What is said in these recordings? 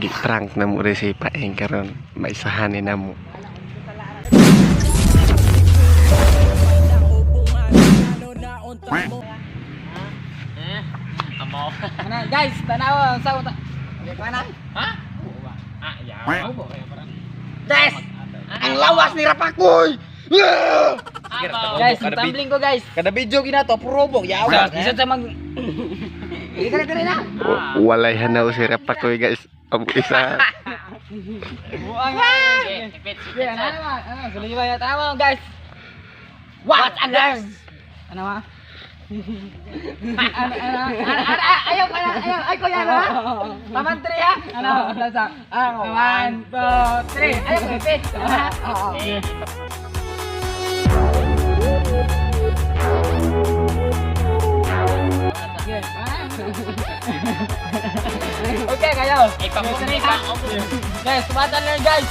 Giprank na mo rin si Paeng karon, maisahanin na mo. Amo. Ano, guys, tanaw sa uta. Mana? Ha? Ah, yaw. Guys, Ang lawas ni Rapakoy! guys, tumbling ko, guys. Kada video ginato, puro yawa. Isa sa mag Dili dili na. Walay hanaw si Rapakoy, guys. Ang isa. Buang. Yeah, ano ano ano, sulit ba ya tama, guys. What a learn. Ano ma? Ano ano ano ano, ayaw ano ayaw ay kuya, ano ha? Taman three ha? Ano sa one, two, three. Ayaw ko ipit. Okay, kayo. Ipapumili ka. Guys, what a learn, guys.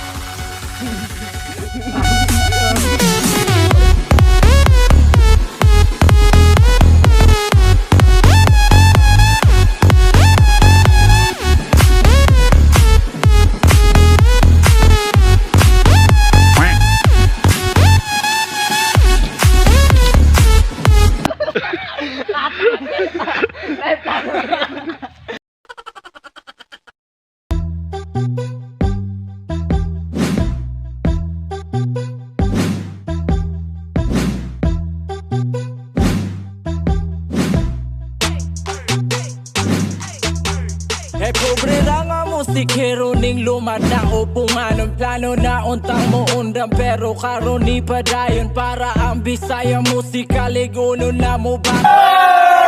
Eh pobre ra nga musikero ning lumad na upungan. Ang plano na untang mo undang pero karon ni padayon. Para ang Bisaya musika liguno na mo ba.